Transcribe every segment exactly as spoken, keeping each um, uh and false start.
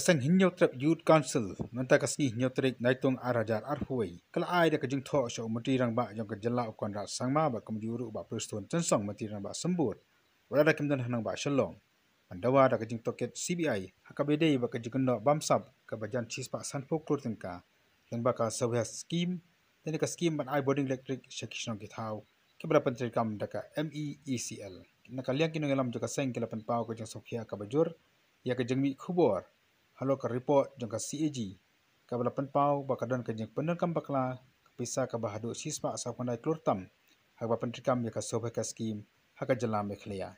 Seng Hynñiewtrep Youth Council mynta ka sngi Hynñiewtrep Naitung ar hajar arphew wei ka la ai da ka jingthoh sha u Myntri Rangbah jong ka jylla u Conrad Sangma bad kumjuh ruh u Bah Prestone Tynsong, Myntri Rangbah Symbud, u la da kim don hanang Bah Shillong, ban dawa da ka jingtohkit C B I ha kaba ïadei bad ka jingkynnoh bamsap kaba jan shispah sanphew klur tyngka lyngba ka Saubhagya Scheme, lane ka scheme ban ai bording elektrik sha ki shnong ki thaw, kiba la pyntreikam da ka M E E C L. Na ka liang ki nongïalam jong ka seng ki la pynpaw ka jingsngewkhia kaba jur ïa ka jingmih khubor halor ka report jong ka C A G, kaba la pynpaw ba ka don ka jingpyndonkam bakla ka pisa kaba haduh shispah saw khyndai klur tam ha kaba pyntreikam ïa ka Saubhagya Scheme ha ka jylla Meghalaya.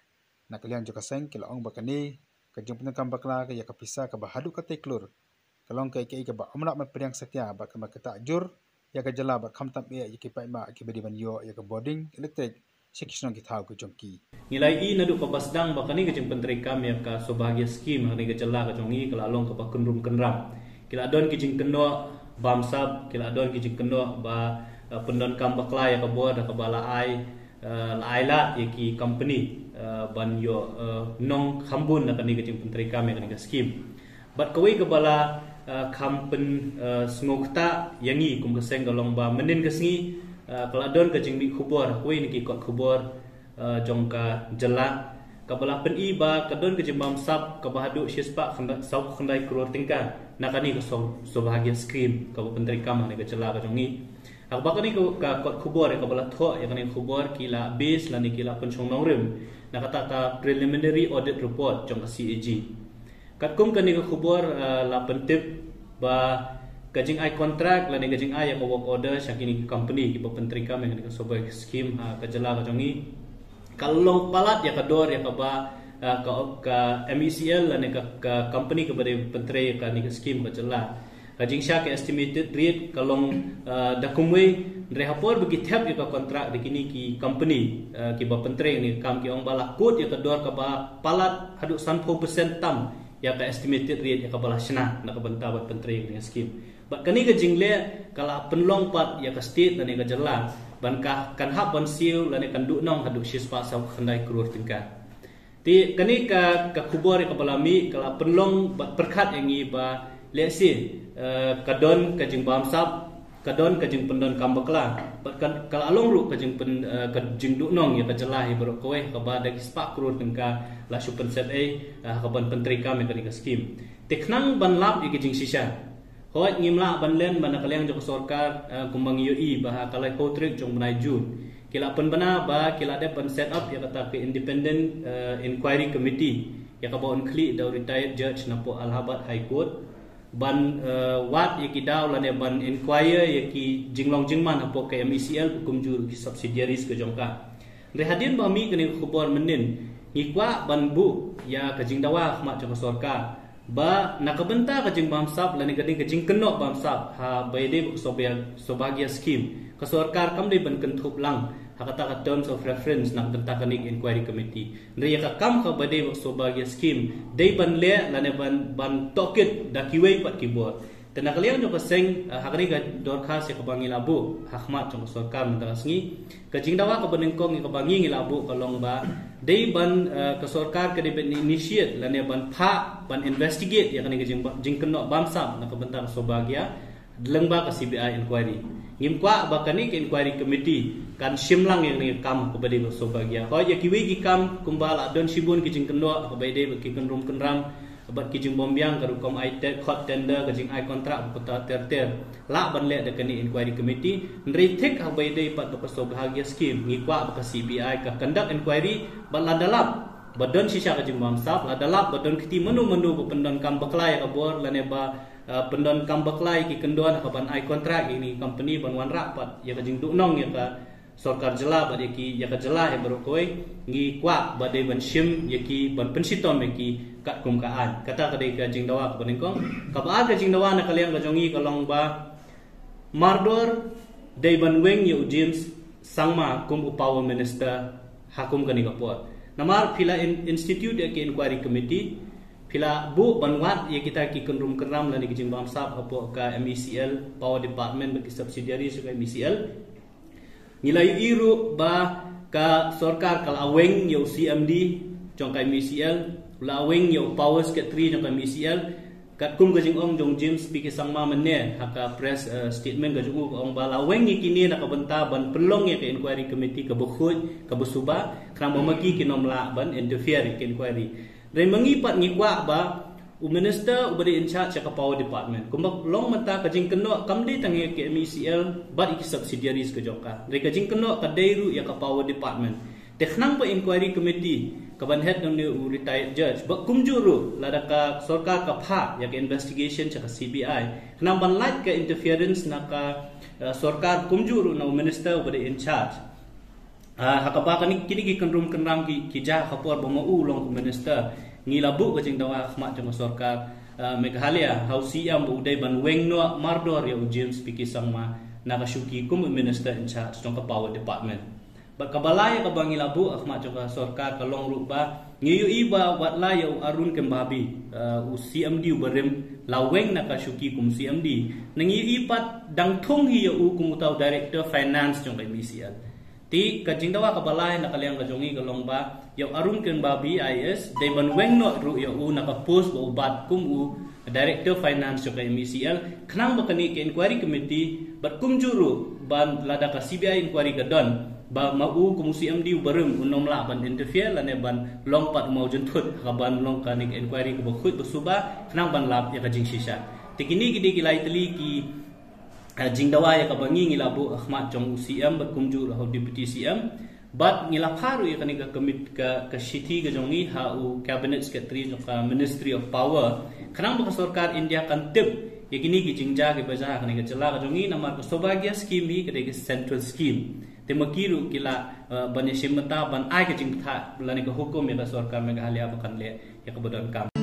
Na ka liang jong ka seng ki la ong ba kane ka jingpyndonkam bakla ïa ka pisa kaba haduh katei klur ka long kaei kaei kaba ym lah ban pdiang satia bad kaba ktah jur ïa ka jylla bad khamtam eh ïa ki paidbah kiba dei ban ïoh ïa ka bording elektrik sha ki shnong ki thaw ki jong ki. Ngi la ïohi naduh kaba sdang ba kane ka jingpyntreikam ïa ka Saubhagya Scheme ha kane ka jylla ka jong ngi ka la long kaba kynrum kynram. Ki la don ki jingkynnoh bamsap, ki la don ki jingkynnoh ba, eh, pyndonkam bakla ïa ka bor da kaba la ai, eh, la ai lad ïa ki company, eh, ban ïoh, eh, nong kham bun na kane ka jingpyntreikam ïa kane ka scheme. Bad kawei kaba la, eh, kham pyn, eh, sngewkta ïa ngi kum ka seng ka long ba mynhynnin ka sngi, eh, ka la don ka jingmih khubor kawei na ki kot khubor, eh, jong ka jylla kaba la pyni ba ka don ka jingbamsap kaba haduh shispah khyndai, saw khyndai klur tyngka na kane ka Sau-, Saubhagya Scheme kaba pyntreikam ha kane ka jylla ka jong ngi. Ha kaba kane ka, ka kot khubor ïa kaba la thoh ïa kane ka khubor ki la base lane ki la pynshong nongrim na kata ka preliminary audit report jong ka C A G. Katkum kane ka khubor, eh, la pyntip ba ka jingai contract lane ka jingai ïa ka work order sha kine ki company kiba pyntreikam ïa kane ka Saubhagya Scheme ha ka jylla ka jong ngi ka long palat ïa ka dor ïa kaba, eh, ka, ka M E C L lane ka, ka company kaba dei pyntrei ïa kane ka scheme ka jylla. Ka jingshah ka estimated rate ka long, eh, da kumwei, hynrei ha por ba ki thep ïa ka contract da kine ki company, eh, kiba pyntrei ïa kane ka kam ki ong ba la quote ïa ka dor kaba palat haduh sanphew percent tam ïa ka estimated rate ïa kaba la shna na ka bynta ban pyntrei ïa kane ka scheme. Bad kane ka jingleh ka la pynlong pat ïa ka state lane ka jylla ban ka, kan hap ban siew lane kan duhnong haduh shispah saw khyndai klur tyngka. Te kane ka, ka khubor ïa kaba la mih ka la pynlong bad pyrkhat ïa ngi ba lehse, eh, ka don ka jingbamsap, ka don ka jingpyndonkam bakla bad ka, ka la long ruh ka jingpyn, eh, ka jingduhnong ïa ka jylla hi baroh kawei kaba da ki spah klur tyngka la shu pynsep ei, eh, ha kaban pyntreikam ïa kane ka scheme. Te khnang ban lap ïa ka jingshisha, hooid ngim lah ban len ba na ka liang jong ka sorkar, eh, kumba ngi ïohi ba ha ka laiphew tarik jong u bnai June ki la pynbna ba ki la dep ban set up ïa kata ka independent, eh, inquiry committee ïa kaba un khlieh da u retired judge na poh Allahabad High Court ban, eh, wad ïa ki daw lane ban inquire ïa ki jinglong jingman hapoh ka M E C L kumjuh ki subsidiaries ka jong ka. Hynrei hadien ba mih kane ka khubor mynhynnin ngi kwah ban buh ïa ka jingdawa ha khmat jong ka sorkar ba na ka bynta ka jingbamsap lane ka dei ka jingkynnoh bamsap ha ba ïadei bad ka Saubhagya, Saubhagya Scheme ka sorkar kam dei ban kynthup lang ha kata ka terms of reference na ka bynta kane ka inquiry committee. Hynrei ïa ka kam kaba ïadei bad ka Saubhagya Scheme dei ban leh lane ban, ban tohkit da kiwei pat ki bor. Te na ka liang jong ka seng, eh, ha kane ka dorkhas ïa kaba ngi la buh ha khmat jong ka sorkar mynta ka sngi, ka jingdawa kaba nyngkong ïa kaba ngi, ngi la buh ka long ba dei ban, eh, ka sorkar ka dei ban initiate lane ban phah ban investigate ïa kane ka jing, jingkynnoh bamsap na ka bynta ka Saubhagya lyngba ka C B I inquiry. Ngim kwah ba kane ka inquiry committee kan shim lang ïa kane ka kam kaba dei bad ka Saubhagya. Hooid ïa kiwei ki kam kumba la don shibun ki jingkynnoh kaba ïadei bad ki kynrum kynram bad ki jingbymbiang ka rukom ai te-, khot tender, ka jingai contract bad kata ter ter lah ban leh da kane inquiry committee. Hynrei thik ha ba ïadei pat bad ka Saubhagya Scheme ngi kwah ba ka C B I ka conduct inquiry bad lada lap ba don shisha ka jingbamsap, lada lap ba don kti mano mano ba pyndonkam bakla ïa ka bor lane ba, eh, pyndonkam bakla ïa ki kyndon ha kaban ai contract ïa kine ki company ban wanrah pat ïa ka jingduhnong ïa ka sorkar jylla bad ïa ki, ïa ka jylla hi baroh kawei, ngi kwah ba dei ban shim ïa ki, ban pynshitom ïa ki katkum ka aiñ. Kata ka dei ka jingdawa kaba nyngkong. Kaba ar ka jingdawa na ka liang ka jong ngi ka long ba mardor dei ban weng ïa u James Sangma kum u Power Minister ha kum kane ka por. Namar phi la in-, institute ïa ki inquiry committee, phi la buh ban wad ïa kita ki kynrum kynram lane ki jingbamsap hapoh ka M E C L Power Department bad ki subsidiaries jong ka M E C L. Ngi la ïohi ruh ba ka sorkar ka la weng ïa u C M D jong ka M E C L, la weng ïa u Power Secretary jong ka M E C L, Katkum ka jingong jong James P K Sangma mynne ha ka press uh, statement ka jong u, ka ong ba la weng ïa kine na ka bynta ban pynlong ïa ka inquiry committee kaba khuid, kaba suba, khnang ba ma ki kin ym lah ban interfere ïa ka inquiry. Hynrei ma ngi pat ngi kwah ba u minister uba dei in charge ïa ka power department, kumba long mynta, ka jingkynnoh kam dei tang ïa ka M E C L bad ïa ki subsidiaries ka jong ka, hynrei ka jingkynnoh ka dei ruh ïa ka power department. Te khnang ba inquiry committee kaban head na une u retired judge, bad kumjuh ruh lada ka sorkar ka phah ïa ka investigation sha ka C B I, khnang ban lait ka interference na ka uh, sorkar, kumjuh ruh na u minister uba dei in charge. Uh, ha kaba kine ki kynrum kynram ki, ki jia ha ka por ba ma u long u minister, ngi la buh ka jingdawa ha khmat jong ka sorkar uh, Meghalaya ha u C M ba u dei ban weng noh mardor ïa u James P K Sangma na ka shuki kum u minister in charge jong ka power department. Bad kaba lai ïa kaba ngi la buh ha khmat jong ka sorkar ka long ruh ba ngi ïohi ba wat la ïa u Arun Kembhabi, uh, u C M D uba rim, la weng na ka shuki kum C M D, na ngi ïohi pat dang thung hi ïa u kum uta u director finance jong ka M E C L. Te ka jingdawa kaba lai na ka liang ka jong ngi ka long ba ïa u Arun Kembhabi I A S dei ban weng noh ruh ïa u na ka post ba u bat kum u director finance jong ka M E C L, khnang ba kane ka inquiry committee bad kumjuh ruh ban lada ka C B I inquiry ka don, ba ma u kum u C M D uba rim un ym lah ban interfere lane ban long pat u mawjynthut ha kaban long kane ka inquiry kaba khuid ba suba, khnang ban lap ïa ka jingshisha. Te kine ki dei ki lai tylli ki uh, jingdawa ïa kaba ngi ngi la buh ha khmat jong u C M bad kumjuh ruh ha u deputy C M. Bad ngi la phah ruh ïa kane ka commit ka, ka shithi ka jong ngi ha u cabinet secretary jong ka Ministry of Power, khnang ba ka sorkar India kan tip ïa kine ki jingjia kiba jia ha kane ka jylla ka jong ngi, namar ka Saubhagya scheme hi ka dei ka central scheme. Te ma ki ruh ki lah uh, ban ïashim bynta ban ai ka jingbthah lane ka hukum ïa ka sorkar Meghalaya ba kan leh ïa kaba donkam.